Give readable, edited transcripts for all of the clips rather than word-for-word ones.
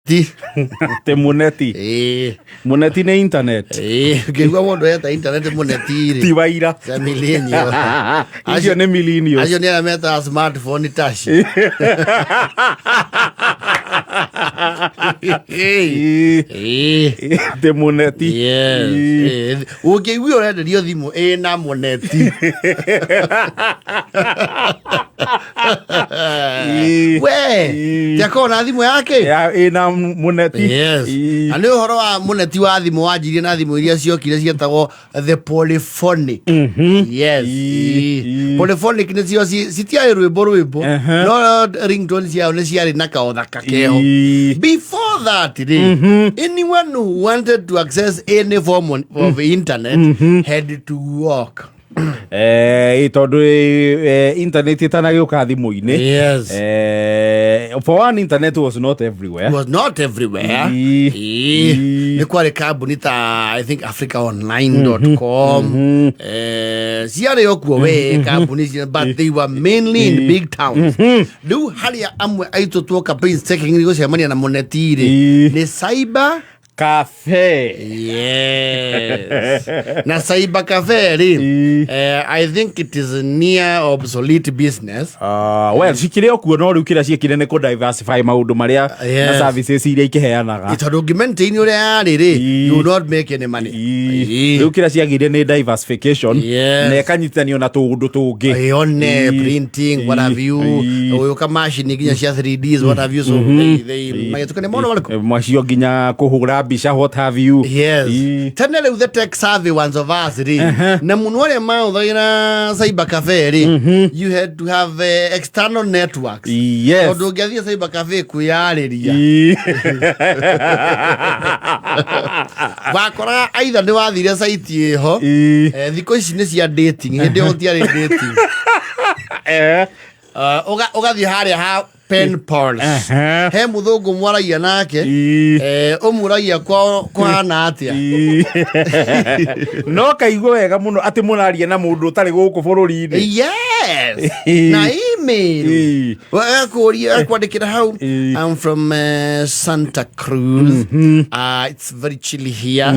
Ti. Te mũneti. Ĩĩ. Mũneti nĩ internet. Ĩĩ, ũngĩigua mũndũ eta internet mũneti rĩ. Ti waira. Cia millennial. Icio nĩ millennials. Acio nĩ arĩa metaga smartphone taci. Ĩĩ. Ĩĩ. Te mũneti. Yes. Ĩĩ. Ĩĩ. Ũngĩigua ũrenderio thimũ ĩna mũneti. Ĩĩ. We, Ĩĩ. tiakorwo na thimũ yake. Ya, ĩna mũneti. Yes. Ĩĩ. Na nĩ ũhoro wa mũneti wa thimũ wanjirie na thimũ iria ciokire cietagwo the polyphonic. Yes. Ĩĩ. Ĩĩ. Polyphonic nĩcio citiarĩ rwĩmbo rwĩmbo no ringtone ciao nĩ ciarĩ na kaũthaka keho. Ĩĩ. Before that, rĩ, anyone who wanted to access any form of internet had to walk. Eh, tondũ internet ĩtanagĩũka thimũ-inĩ. Yes. For one, internet was not everywhere. Was not everywhere. Ĩĩ. Ĩĩ. Ĩĩ. Nĩ kwarĩ kambuni ta I think africaonline.com ciarĩ o kuo we kambuni but they were mainly in big towns. Rĩu harĩa amwe aitũ tuoka painstaking gũcemania na mũneti rĩ Ĩĩ. nĩ cyber Cafe. Yes. Na cyber cafe rĩ, Ĩĩ. I think it is near obsolete business. Well, cikĩrĩ o kuo no rĩu kĩrĩa ciĩkire nĩ kũ diversify maũndũ marĩa Yes. na services iria ikĩheanaga. Tondũ ũngĩ maintain ũrĩa yarĩ rĩ, Ĩĩ. you will not make any money. Ĩĩ. Ĩĩ. Rĩu kĩrĩa ciagĩire nĩ diversification Yes. na ĩkanyitithanio na tũũndũ tũngĩ. Yone Ĩĩ. printing, what have you, Ĩĩ. ũgĩũka macini nginya cia 3Ds, what have you, so they magĩtuĩka nĩ mona marĩkũ. Macio nginya kũhũra mbica, what have you. Yes. Ĩĩ. Tene rĩu the tech savvy ones of us rĩ, na mũno arĩa mahũthagĩra cyber cafe rĩ, you had to have external networks. Yes. Tondũ ũngĩathiĩ cyber cafe kwĩyarĩria, Ĩĩ. wakoraga either nĩ wathire site ĩho, Ĩĩ. Thikũ ici nĩ cia dating, hĩndĩ ĩyo gũtiarĩ dating. Ũgathiĩ harĩa ha pen pals. He mũthũngũ mwaragia nake. Ĩĩ. Ũmũragia kwao kũhana atĩa. Ĩĩ. No kaigua wega mũno atĩ mũraria na mũndũ ũtarĩ gũkũ bũrũri-inĩ. Yes. Ĩĩ. Na email. Ĩĩ. Ekũria ekwandĩkĩra hau. Ĩĩ. I'm from Santa Cruz. It's very chilly here.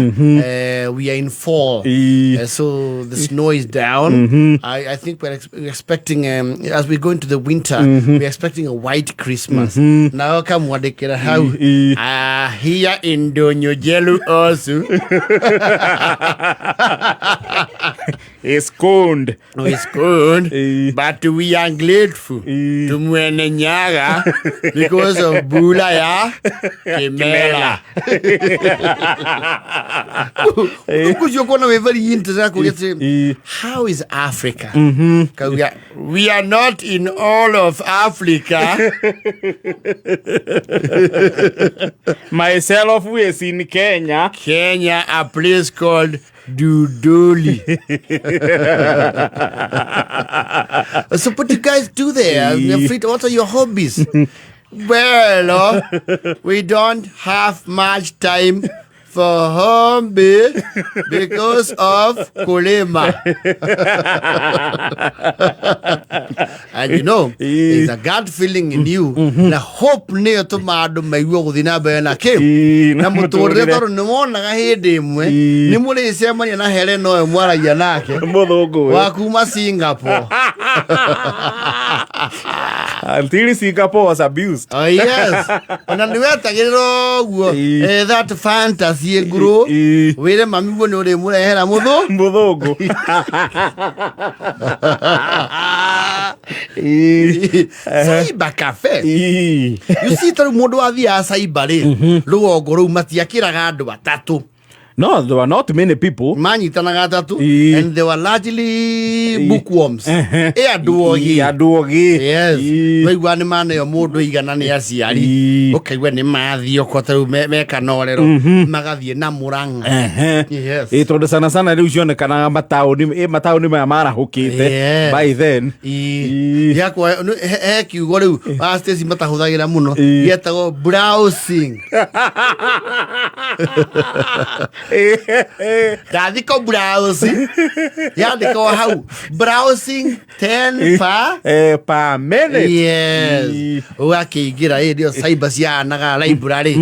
We are in fall. Ĩĩ. So the snow is down. I think we're expecting, as we go into the winter, we're expecting a white Christmas. Now come wandĩkĩra hau. Ĩĩ. Here in Donyojelu also. It's cold. It's cold, Ĩĩ. but we are grateful Ĩĩ. to Mwene Nyaga because of Bula ya Kimela. Ũcio kuona wĩ very interested akũria atĩrĩ, Ĩĩ. how is Africa? Kauga, we are not in all of Africa. Myself is in Kenya. Kenya, a place called Duduli. So what do you guys do there? You're free to, what are your hobbies? Well, we don't have much time for hobby because of kulima. And you know, there's a gut feeling in you. Na hope nĩyo tũmaga andũ maigue gũthiĩ na mbere na kĩ Ĩĩ, na na mũtũrĩre mũtũrĩre. tondũ nĩ wonaga hĩndĩ ĩmwe Ĩĩ. nĩ mũrĩcemania na Helen ũyũ mwaragia nake Mũthũngũ ũyũ. wa kuma Singapore. Until Singapore was abused. Oh, yes. Ona nĩ wetagĩrĩra ũguo Ĩĩ. that fantasy ĩngurũ Ĩĩ. wĩre mami guo nĩ ũrĩmũrehera mũthũ Mũthũngũ. Ĩĩ. Cyber cafe. Ĩĩ. You see ta rĩu mũndũ wathiaga cyber rĩ, rũgongo rũu matiakĩraga andũ atatũ. No, there were not many people. Manyitanaga atatũ Ĩĩ. and they were largely bookworms. Ĩ andũ ogĩ. Ĩĩ, andũ ogĩ. Yes. Ĩĩ. Waigua nĩ maneo mũndũ igana nĩ aciari. Ĩĩ. Ũkaigua nĩ mathiĩ oko ta rĩu mekanorero magathiĩ na Mũrang'a. Yes. Ĩĩ, tondũ sana sana rĩu cionekanaga mataũni, mataũni maya marahũkĩte Yes. by then. Ĩĩ. Ĩĩ. Gĩakwa he kiugo rĩu wa Stacy matahũthagĩra mũno Ĩĩ. gĩetagwo browsing. Ndathi ko browse yandĩkwo hau browsing 10 pa Per minute. Yes. Ii. Ũgakĩingĩra ĩ ndio cyber ciahanaga library.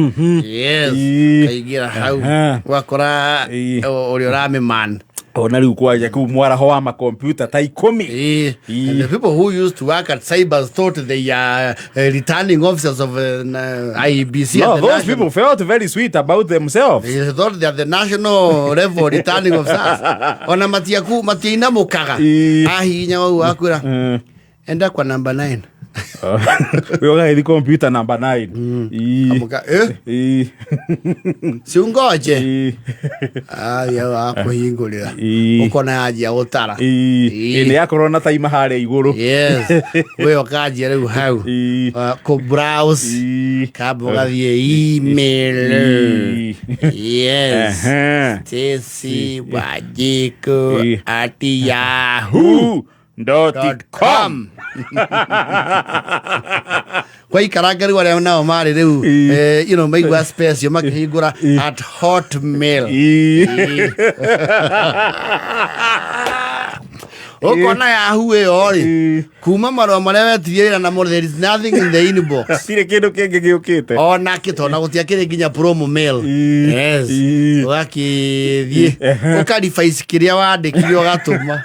Yes. Ii. Ũkaingĩra hau Aha. ũgakora Ii. ũrĩa ũramĩman. Ona rĩu kwanja kũu mwaraho wa makompiuta ta ikũmi. Ii. Ii. And the people who used to work at cybers thought they are returning officers of IEBC. No, at the those national- people felt very sweet about themselves. They thought they are the national level returning officers. Ona matiaku matiinamukaga. Ii. Ahihinya wau akwĩra enda kwa number 9. We ũgagĩthiĩ computer number 9. Ii. Amuka eh Ii. siungoje. Ii. Aya wakuhingũrĩra. Ii. Ũkona yanjia gũtara. Ii. Ii. Ĩ, nĩ yakorwo na taima harĩa igũrũ. Yes. We ũkanjia rĩu hau. Ii. Kũ browse. Ii. Kamba ũgathiĩ email. Ii. Yes. Ehe. Stacy Wanjiku Ii. at yahoo Who dot dot com. com. Kwaikaranga rĩu arĩa nao marĩ rĩu Ii. you know, maigua special makĩhingũra at hotmail. Ii. Ũkona Yahoo ĩyo rĩ Ii. kuma marũa marĩa wetirie wĩra namo there is nothing in the inbox. Hatirĩ kĩndũ kĩngĩ gĩũkĩte. Ona kĩ tondũ gũtiakĩrĩ nginya promo mail. Ii. Yes. Ii. Ũgakĩthiĩ ũkaribaici kĩrĩa wandĩkire ũgatũma.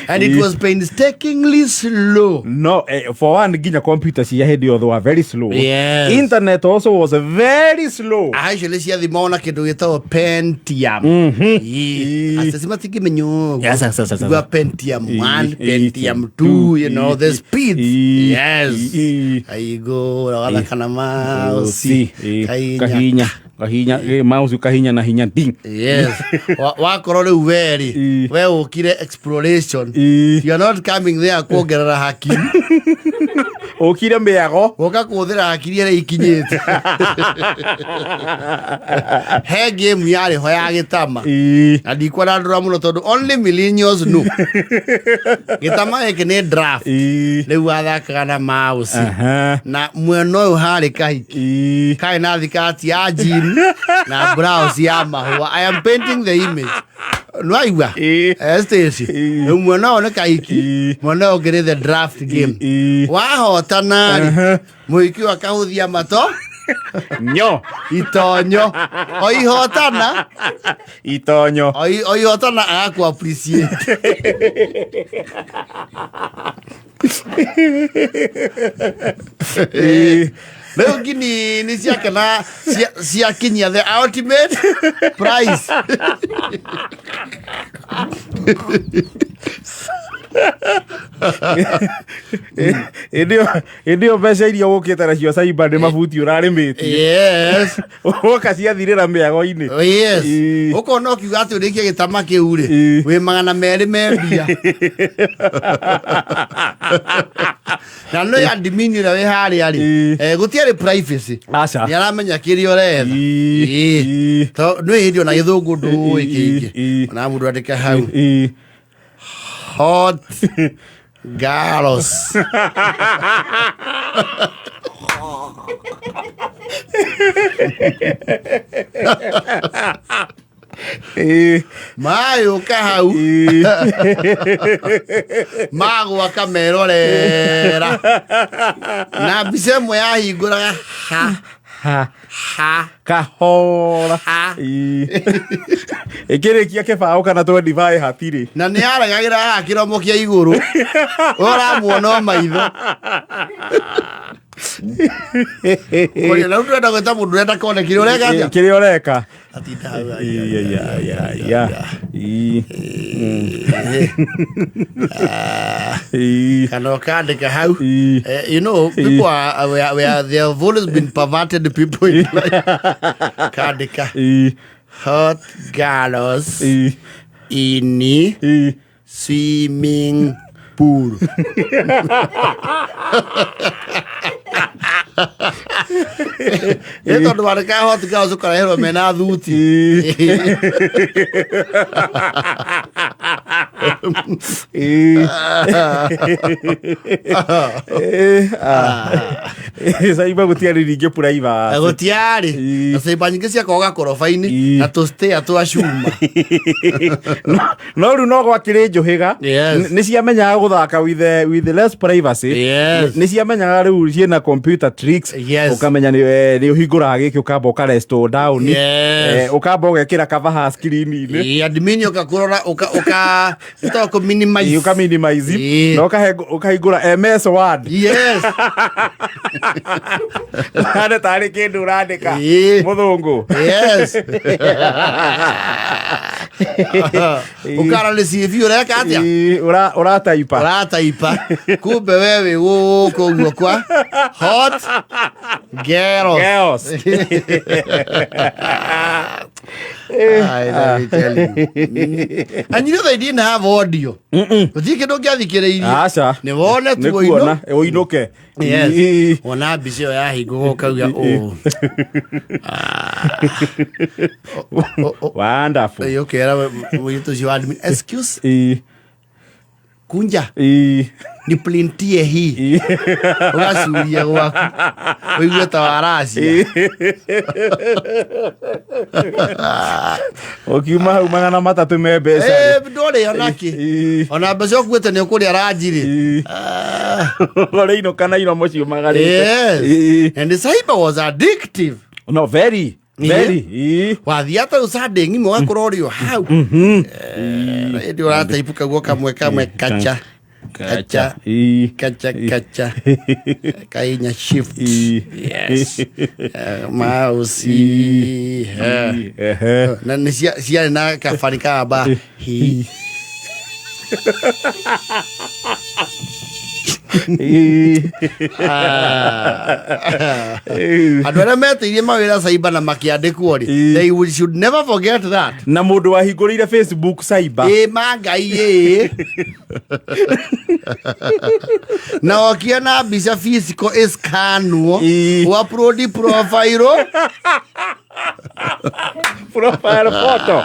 And it was painstakingly slow. No, for one, nginya computer cia hĩndĩ ĩyo they were very slow. Yes. Internet also was very slow. Actually ciathimagwo na kĩndũ gĩtagwo Pentium. Ii. Ii. Aceci matingĩmenya ũguo. Yes, yes, yes, yes, yes. Igua Pentium 1, Ii, Pentium ii, 2, you know, the ii, speeds. ii, Yes. ii. Kaigũra ũgathaka na mouse. Si, Kahinya. kahinya kahinya mouse kahinya na hinya ding. Yes. Wakorwo rĩu we rĩ, Ii. we ũkire exploration. Ii. You are not coming there kuongerera hakiri. Ũkire mĩago. Gũka kũhũthĩra hakiri ĩrĩa ikinyĩte. He game yarĩ ho ya gĩtama. Ii. Na ndikwenda ndũra mũno tondũ only millennials know. Gĩtama gĩkĩ nĩ draft. Ii. Rĩu athakaga na mouse. Aha. Na mwena ũyũ harĩ kahiki. Ii. Karĩ na thikati ya jean na blouse ya mahũa. I am painting the image. Nĩwaigua? Ii. Stacy. Ii. Rĩu mwena ũyũ nĩ kahiki. Ii. Mwena ũyũ ũngĩ nĩ the draft game. Ii. Wahotana rĩ, Aha. mũhiki ũyũ akahũthia mato Nyo. itonyo. Oihotana, Itonyo. oihotana agaku appreciate. Ii. Rĩu ngini nĩ ciakena ciakinyia the ultimate prize. Hĩndĩ ĩyo mbeca iria ũkĩte nacio cyber nĩ mabuti ũrarĩmĩtie. Yes. Woka ciathirĩra mĩago-inĩ. Oh, yes. Ii. Ũkona ũkiuga atĩ ũrĩkie gĩtama kĩu rĩ, Ii. wĩ 200 me mbia. Na no ya admin ũrĩa wĩ harĩa rĩ, Ii. gũtiarĩ privacy. Aca. Nĩ aramenya kĩrĩa ũretha. Ii. Ii. Ii. To nĩ hĩndĩ ona gĩthũngũ ndũĩ Ii. kĩingĩ. Ii. Ona mũndũ andĩka hau Ii. hot girls. Ii. Mayũka hau Ii. magwaka merorera na mbica ĩmwe yahingũraga ha Ha. ha Kahora. Ha. Ii. Ĩkĩrĩkia kĩbaũ kana 25 hatirĩ. Na nĩ yaregagĩra haha kĩromo kĩa igũrũ ũramuona o maitho. Kũria, na rĩu ndĩrenda gwĩta mũndũ ũrenda kone kĩrĩa ũreka atĩa? Kĩrĩa ũreka. Atinda hau, Ii, ya, ya, ya. Ii. Ii. Kana ũkandĩka hau. Ii. You know, people are, we are, they have always been perverted people in life. Kandĩka Ii. hot girls Ii. in Ii. swimming pool. Nĩ tondũ wandĩka hot girls ũkareherwo mena thuti. Ii. Ĩĩ. Ĩĩ, ah. Ĩĩ, cyber gũtiarĩ ningĩ privacy. Gũtiarĩ. Ĩĩ. Na cyber nyingĩ ciakoragwo gakoroba-inĩ Ĩĩ. na tũstĩa twa cuma. No rĩu no gwakĩrĩ njũhĩga. Yes. Nĩ ciamenyaga gũthaka with the less privacy. Yes. Nĩ ciamenyaga rĩu ciĩna computer tricks. Yes. Ũkamenya nĩ ũhingũraga gĩkĩ ũkamba ũka down. Yes. Ũkamba ũgekĩra cover ha screen-inĩ. Ĩĩ, admin ũkakũrora ũka ũka ĩtagwo kũ minimize. Ĩĩ, ũka minimize. Ĩĩ. Na ũkahingũra MS Word. Yes. Hana tarĩ kĩndũ ũrandĩka. Ĩĩ. Mũthũngũ. Yes. Ũkara nĩ CV ũreka atĩa? Ĩĩ, ũrataipa. Ũrataipa. Kumbe we wĩ gũkũ ũguo kwa hot girls. Girls. Ai, let me tell you. And you know they didn't have audio. Gũtirĩ kĩndũ ũngĩathikĩrĩirie. Aca. Nĩ wone tu Nĩ ũinũ. kuona ũinũke. Yes. Ĩĩ. Wona mbica ĩyo yahingũka ũkauga ũũ. Wonderful. Ĩĩ, ũkera mũirĩtu ũcio wa admin, excuse, Ĩĩ. kunja Ĩĩ. ni plintie hii. Ũgacuria gwaku ũigue ta waracia. Ũkiuma hau 300 me mbeca. Eh, ndũrĩ onakĩ. Ĩĩ. Ona mbeca ũkuĩte nĩ ũkũrĩa ranji-rĩ. Ĩĩ. Ũrĩinũka na iromo ciũmagarĩte. Yes. Ĩĩ. And the cyber was addictive. No, very. Very. Ĩĩ. Wathiaga ta rĩu Sunday ng'ima ũgakorwo ũrĩ o hau. Ĩndĩ ũrataipu kaguo kamwe kamwe kacha kacha Ĩĩ. kacha kacha kainya shift. Ĩĩ. Yes. Mouse. Ĩĩ. Ehe. Na nĩ ciarĩ na kabari kamba hi. Ĩĩ. Ĩĩ. Andũ arĩa metĩirie mawĩra cyber na makĩandĩkwo rĩ, Ĩĩ. they should never forget that. Na mũndũ wahingũrĩire Facebook cyber. Ĩ ma Ngai ĩ. Na ũkĩona mbica physical ĩscanwo, Ĩĩ. ũupload profile. Profile photo.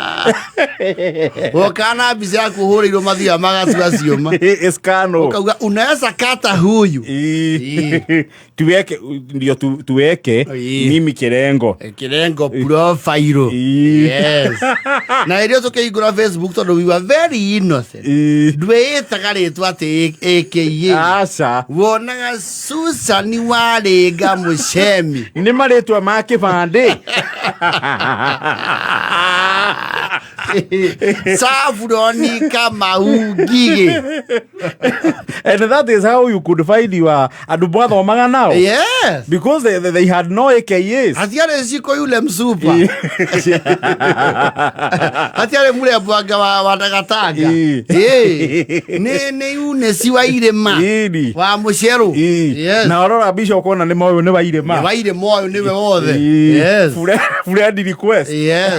Ũkana mbica yaku ũhũrĩirwo mathiaga magatua ciũma. Ĩscanwo. Ũkauga unaweza kata huyu. Ĩĩ. Tuweke ndio tuweke Ĩĩ. mimi kirengo. Kirengo profile. Ĩĩ. Yes. Na rĩrĩa tũkĩhingũra Facebook tondũ we were very innocent. Ĩĩ. Ndwĩĩtaga rĩtwa atĩ AKA. Aca. Wonaga Susan Warĩnga Mũcemi. Nĩ marĩtwa ma kĩbandĩ. Saburoni Kamau Ngigĩ. And that is how you could find your andũ mwathomaga nao. Yes. Because they had no AKAs. Hatiarĩ Ciko yule msupa. Hatiarĩ mũrembwanga wa tagatanga. Ĩĩ. Ĩĩ. Nĩ Eunice wa irĩma. Ĩni. Wa mũcerũ. Ĩĩ. Yes. Na warora mbica ũkona nĩ moyũ nĩ wa irĩma. Nĩ wa irĩma ũyũ nĩwe wothe. Ĩĩ. Yes. Friend request. Yes.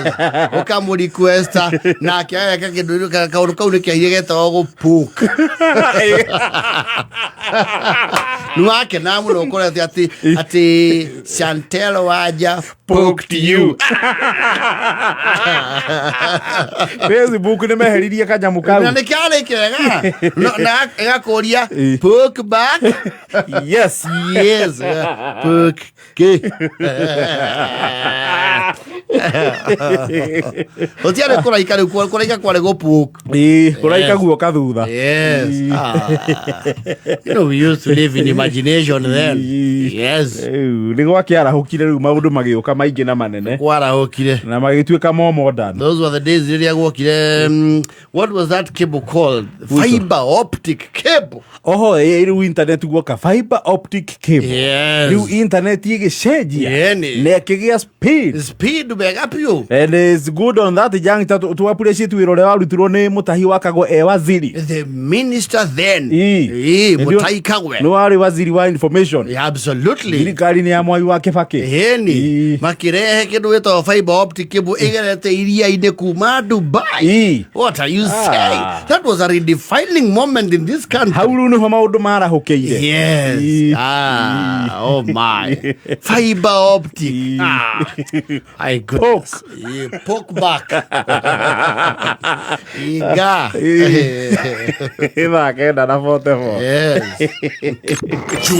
Ũkamũrequesta nake ageka kĩndũ kaũndũ kau nĩ kehia getagwo gũpoke. Nĩ wakena mũno ũkorete atĩ Chantel Wanja Poked you. Facebook nĩ meheririe kanyamũ kau. Na nĩ kĩarĩ kega. Na ĩgakũria Ĩĩ. poke back. Yes. Yes. Poke. Ke. Gũtiarĩ kũraika rĩu, kũraika kwarĩ gũpoke. Ĩĩ, kũraika guoka thutha. Yes. You know, we used to live in imagination then. Ĩĩ. Yes. Rĩu nĩ gwakĩarahũkire rĩu maũndũ magĩũka maingĩ na manene Kwarahũkire. na magĩtuĩka more modern. Those were the days rĩrĩa gwokire, what was that cable called? Fiber optic cable. Oho, rĩu internet guoka fiber optic cable. Yes. Rĩu internet ĩgĩcenjia Yeni. na ĩkĩgĩa speed. Speed mega piũ. And it's good on that young tu appreciate wĩra ũrĩa warutirwo nĩ Mũtahi wa Kagwe e waziri. The minister then. Ĩĩ. Ĩĩ, Nĩ Mutahi Kagwe. Nĩ warĩ waziri wa information. Yeah, absolutely. Thirikari-inĩ ya Mwai wa Kĩbakĩ. Ĩni. Ĩĩ. Makĩrehe kĩndũ gĩtagwo fiber optic cable ĩgerete iria-inĩ kuma Dubai. Ĩĩ. What are you saying? That was a redefining moment in this country. Hau rĩu nĩho maũndũ marahũkĩire. Yes. Ĩĩ. Ah, oh my. Fiber optic. Ĩĩ. Ah. My Goodness. Yeah, poke back. Iga. Thaa 9 na 44. Yes.